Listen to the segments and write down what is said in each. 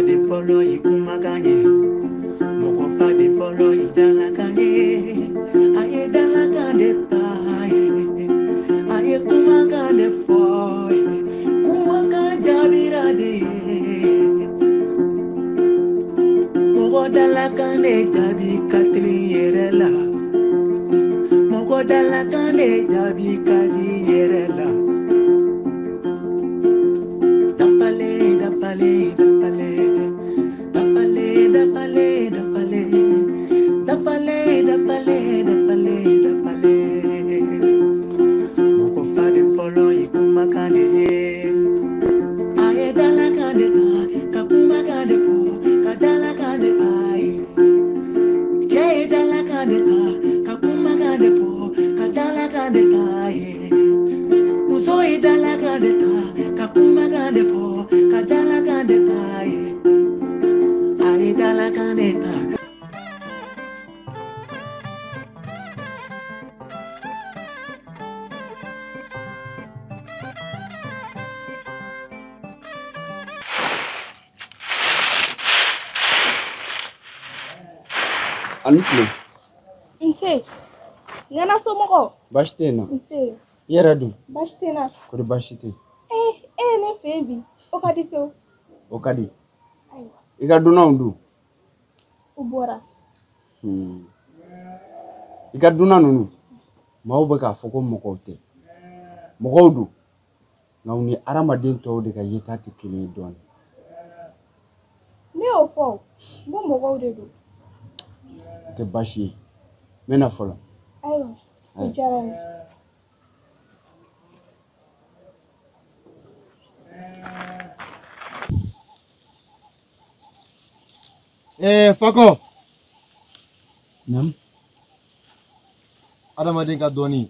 faden fɔlɔ i kumakan ye, mɔgɔ faden fɔlɔ i dalakan ye. A ye dalakan de ta ye, a ye kumakan de fɔ ye, kumakan jaabira de ye. Mɔgɔ dalakan de jaabi ka teli yɛrɛ la, mɔgɔ dalakan de jaabi ka di yɛrɛ la. Dafalen dafalen dafalen dafalen dafalen dafalen dafalen dafalen dafalen dafalen. Mɔgɔ faden fɔlɔ i kumakan de ye, a ye dalakan de ta ka kumakan de fɔ, ka dalakan de ta ye. Cɛ ye dalakan de ta ka kumakan de fɔ, ka dalakan de ta ye. Muso ye dalakan de ta ka kumakan de fɔ, ka dalakan de ta ye. A ye dalakan de ta. A ni tile. Nse. Ɲɛna somɔgɔw? Baasi tɛ yen nɔ. Nse. I yɛrɛ dun? Baasi tɛ n na. Kɔri baasi tɛ yen? Ee, e ye ne fɛ yen bi. O ka di pewu. O ka di. Ayiwa. I ka dunanw dun? U bɔra. I ka dunan ninnu, maaw bɛ k'a fɔ ko mɔgɔw tɛ. Mɔgɔw don. Nka u ni hadamaden tɔw de ka yeta tɛ kelen ye dɔɔnin. Ne y'o fɔ o. N ko mɔgɔw de don. O tɛ baasi ye. N bɛ na fɔlɔ. Ayiwa, o diyara n ye. Fakɔ. Naamu. Adamaden ka dɔnni,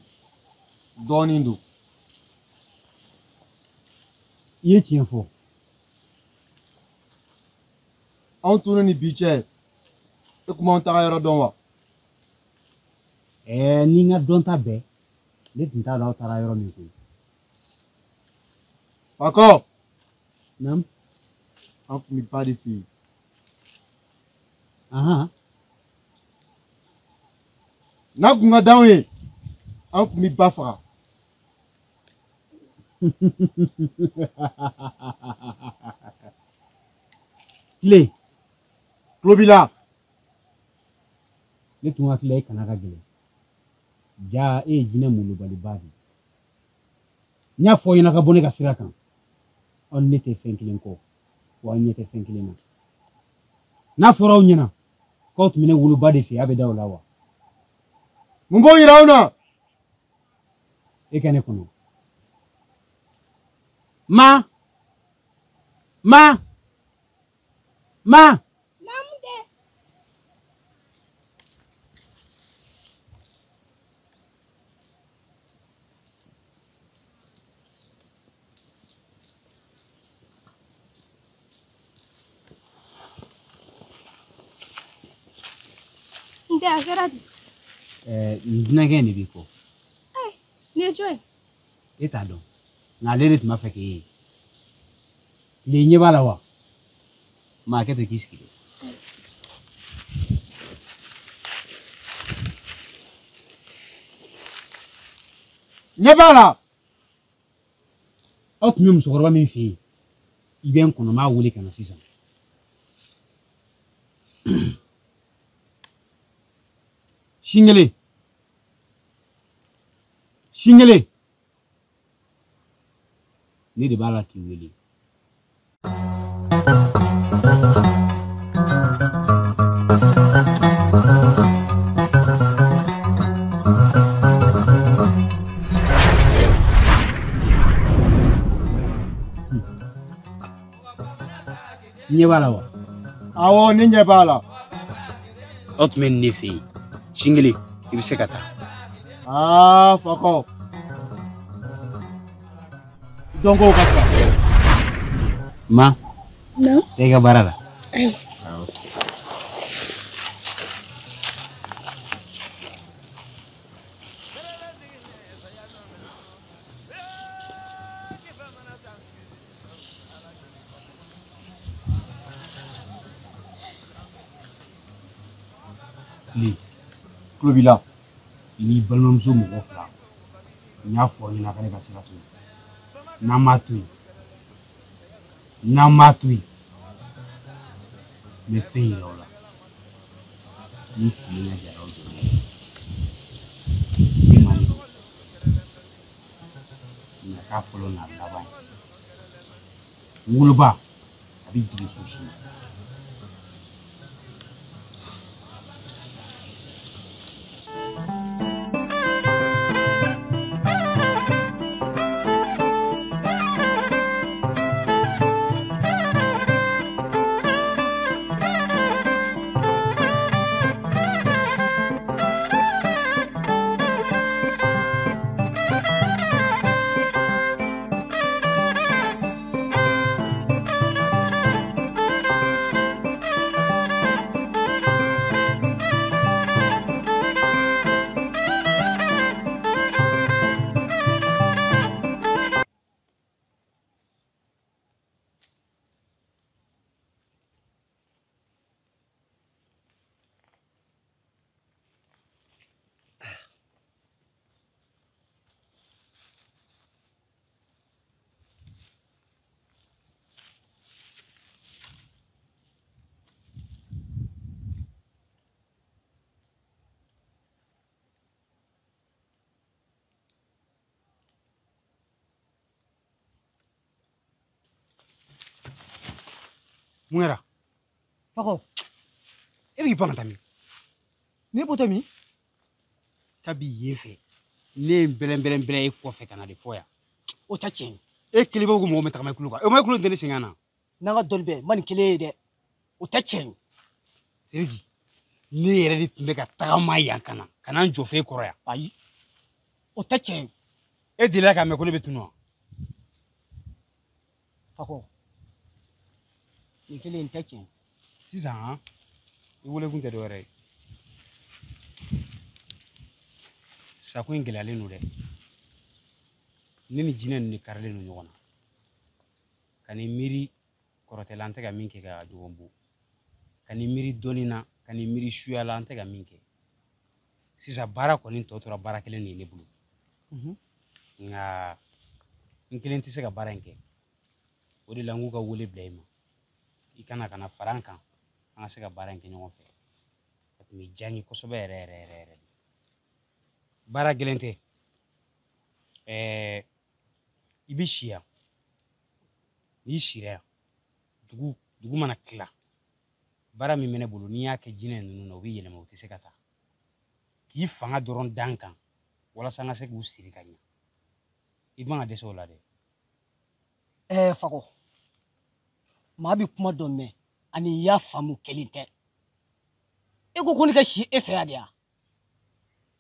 dɔɔnin don. I ye tiɲɛ fɔ. Anw tunu ni bi cɛ, e kun b'anw taga yɔrɔ dɔn wa? Ni n ka dɔnta bɛɛ, ne tun t'a dɔn aw taara yɔrɔ min koyi. Fakɔ. Naamu. An kun bɛ ba de fɛ yen. Ahan. N'a kun ka d'anw ye, an kun bɛ ba faga. Tile. Tulo b'i la. Ne tun hakili la e kana ka gɛlɛn. Ja e ye jinɛ molobaliba de ye. N y'a fɔ aw ɲɛna ka bɔ ne ka sira kan. Aw ni ne tɛ fɛn kelen kɔ, wa aw ɲɛ tɛ fɛn kelen na. N'a fɔra aw ɲɛna k'aw tun bɛ ne woloba de fɛ yen, a bɛ da o la wa? Mun b'o yira anw na? E ka ne kɔnɔ. Ma! Ma! Ma! Naamu dɛ. N tɛ a kɛra di? Nin dunankɛ in de b'i kɔ. Nin ye jɔn ye? E t'a dɔn, nka ale de tun b'a fɛ k'e ye. Tile ɲɛ b'a la wa? Maa kɛ ten k'i sigi. Ɲɛ b'a la. Aw tun bɛ musokɔrɔba min fɛ yen, i bɛ n kɔnɔ, n b'a wele ka na sisan. Sin kelen. Sin kelen. Ne de b'a la k'i wele. Ɲɛ b'a la wa? Awɔ, ne ɲɛ b'a la. Aw tun bɛ nin de fɛ yen. Sin kelen, i bɛ se ka taa. Aa, Fakɔ. Dɔnkow ka ca. Ma. Non. Taa i ka baara la. Ayiwa. Awɔ. Fili. Tulo b'i la. I n'i balimamuso mɔgɔ fila. N y'a fɔ aw ɲɛna k'ale ka sira to yen. N'an m'a to yen. N'an m'a to yen. N bɛ fɛn yira aw la. Ni tile ɲɛ jara aw jɔ. Ne ma nin. Nin k'a fɔlɔ n'a laban ye. N woloba a bɛ jigin so sini. Mun kɛra? Fakɔ. E bɛ k'i pan ka taa min? Ne bɔtɔ min? Kabi yen fɛ, ne ye n bɛlɛn bɛlɛn bɛlɛn e kɔfɛ ka na de fɔ yan. O tɛ tiɲɛ ye. E kelen b'a fɔ ko mɔgɔ bɛ tagama i kulo kan. O ma i kulo tɛ ne sen kan na. N'an ka dɔnni bɛɛ ma nin kelen ye dɛ. O tɛ tiɲɛ ye. Sidiki, ne yɛrɛ de tun bɛ ka tagama yan ka na ka na n jɔ f'e kɔrɔ yan. Ayi. O tɛ tiɲɛ ye. E delila k'a mɛn ko ne bɛ tunun wa? Fakɔ. Nin kelen in tɛ tiɲɛ. Sisan i welekun tɛ dɔwɛrɛ ye. Sako in gɛlɛyalen don dɛ. Ne ni jinɛ ninnu de karilen don ɲɔgɔn na. Ka n'i miiri kɔrɔtɛla an tɛ ka min kɛ ka ɲɔgɔn bon. Ka n'i miiri dɔnni na, ka n'i miiri suya la an tɛ ka min kɛ. Sisan baara kɔni tɔ tora baara kelen de ye ne bolo. Nka n kelen tɛ se ka baara in kɛ. O de la n k'u ka wele bila i ma. I kana ka na fara an kan an ka se ka baara in kɛ ɲɔgɔn fɛ. A tun bɛ diya n ye kosɛbɛ yɛrɛ yɛrɛ yɛrɛ yɛrɛ. Baara gɛlɛn tɛ. I bɛ si yan. N'i sira yan, dugu mana tila, baara min bɛ ne bolo n'i y'a kɛ jinɛ ninnu na u bɛ yɛlɛma u tɛ se ka taa. K'i fanga dɔrɔn da n kan walasa an ka se k'u siri ka ɲɛ. I man ka dɛsɛ o la dɛ. Fakɔ. Maa bɛ kuma dɔ mɛn ani i y'a faamu kelen tɛ. E ko ko ne ka si e fɛ yan de ya?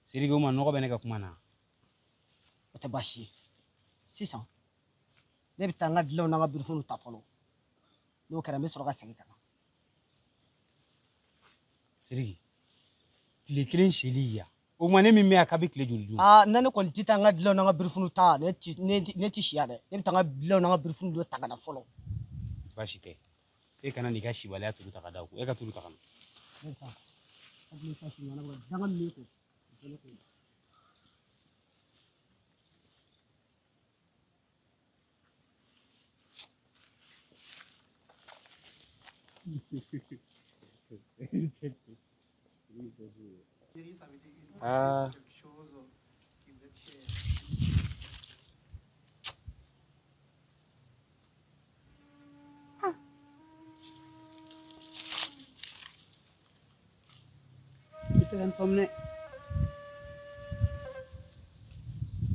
Sidiki, o ma nɔgɔ bɛ ne ka kuma na. O tɛ baasi ye. Sisan ne bɛ taa n ka dilanw n'an ka birifiniw ta fɔlɔ. N'o kɛra n bɛ sɔrɔ ka segin ka na. Sidiki, tile kelen seli yan. O tuma ne min bɛ yan k'a bɛ tile joli dun? Aa, ne kɔni tɛ taa n ka dilanw n'an ka birifiniw ta, ne ti si yan dɛ. Ne bɛ taa n ka dilanw n'an ka birifiniw dɔ ta ka na fɔlɔ. Baasi tɛ. E kana n'i ka sibaliya tulu ta ka da o kun. E ka tulu ta ka na. Ne bɛ taa. Hakili ta si ɲɛnabɔ. Danga min b'e kun, o tɛ ne kun. Ah. Quelque chose qui vous est cher. I tɛ ka n faamu dɛ.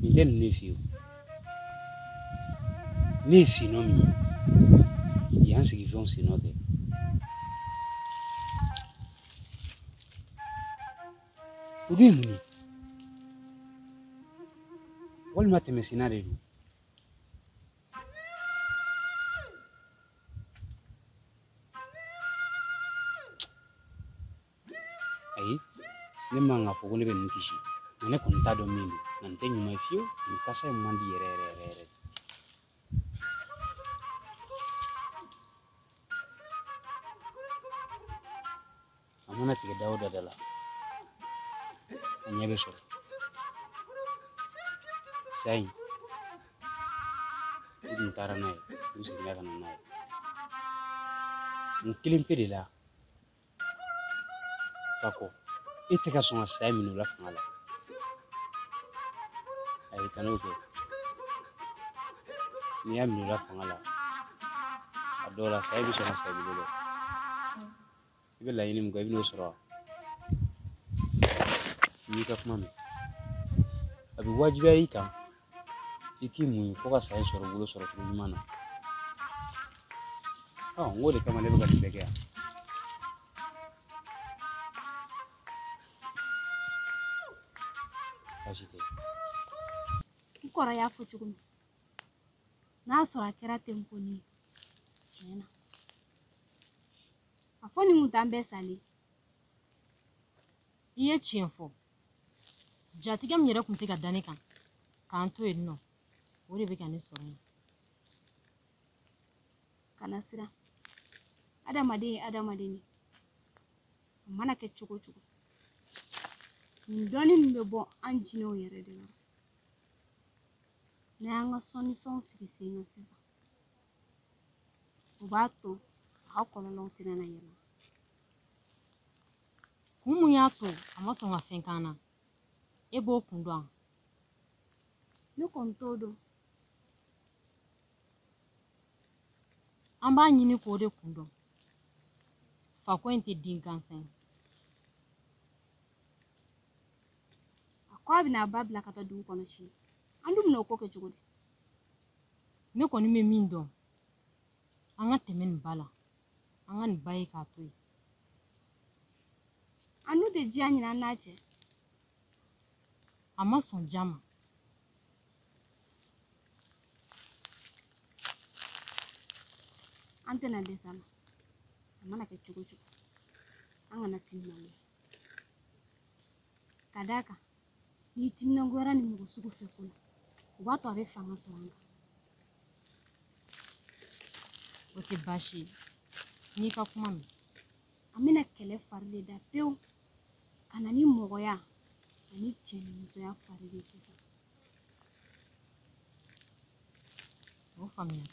Nin tɛ ninnu ye fiyewu. Ne ye senɔ min ye, yan sigifɛnw senɔ tɛ. O dun ye mun ye? Walima tɛmɛsenna de don. Ayi, ne man ka fɔ ko ne bɛ ninnu kisi. Nka ne kɔni t'a dɔn min don. Nka nin tɛ ɲuman ye fiyewu. Nin kasa in man di yɛrɛ yɛrɛ yɛrɛ yɛrɛ. A mana tigɛ da o da la. A ɲɛ bɛ sɔrɔ. Saya in, u tun taara n'a ye, u seginna ka na n'a ye. Mun kelen pe de la, Fakɔ, e tɛ ka sɔn ka saya minɛ o la fanga la. Ayi, kan'o kɛ. N'i y'a minɛ o la fanga la, a dɔw la saya bɛ sɔn ka sa i bolo dɛ. I bɛ laɲini min kɛ, i bɛ n'o sɔrɔ wa? N'i y'i ka kuma mɛn, a bɛ wajibiya i kan i k'i muɲu fo ka saya in sɔrɔ bolo sɔrɔ cogo ɲuman na. Ɔ, n k'o de kama ne bɛ ka nin bɛɛ kɛ yan. Baasi tɛ. N kɔrɔ y'a fɔ cogo min, n'a sɔrɔ a kɛra ten kɔni, tiɲɛ na a fɔ nin kun t'an bɛɛ salen. I ye tiɲɛ fɔ. Jatigɛ min yɛrɛ kun tɛ ka da ne kan k'an to yen nɔ, o de bɛ ka ne sɔrɔ yen. Kana siran, adamaden ye adamaden de ye, a mana kɛ cogo o cogo, nin dɔnni nin bɛ bɔ an jinɛw yɛrɛ de la. N'an y'an ka sɔnnifɛnw sigi sen kan sisan, o b'a to a ka kɔlɔlɔw tɛna na yɛlɛma. Kun mun y'a to a ma sɔn ka fɛn k'an na, e b'o kun dɔn? Ne kɔni t'o dɔn. An b'a ɲini k'o de kun dɔn. Fakɔ in tɛ den gansan ye. A ko a bɛna a ba bila ka taa dugu kɔnɔ sini. An dun bɛna o ko kɛ cogo di? Ne kɔni bɛ min dɔn, an ka tɛmɛ nin ba la, an ka nin ba ye k'a to yen. An dun tɛ diya ɲini an n'a cɛ. A ma sɔn diya ma. An tɛna dɛsɛ a la. A mana kɛ cogo o cogo, an kana timinangoya. Ka d'a kan, n'i timinangoyara nin mɔgɔ sugu fɛ ko la, o b'a to a bɛ fanga sɔrɔ an kan. O tɛ baasi ye, n'i ka kuma mɛn. An bɛna kɛlɛ fari de da pewu, ka na ni mɔgɔya ani cɛnimusoya fari de sisan. O faamuya.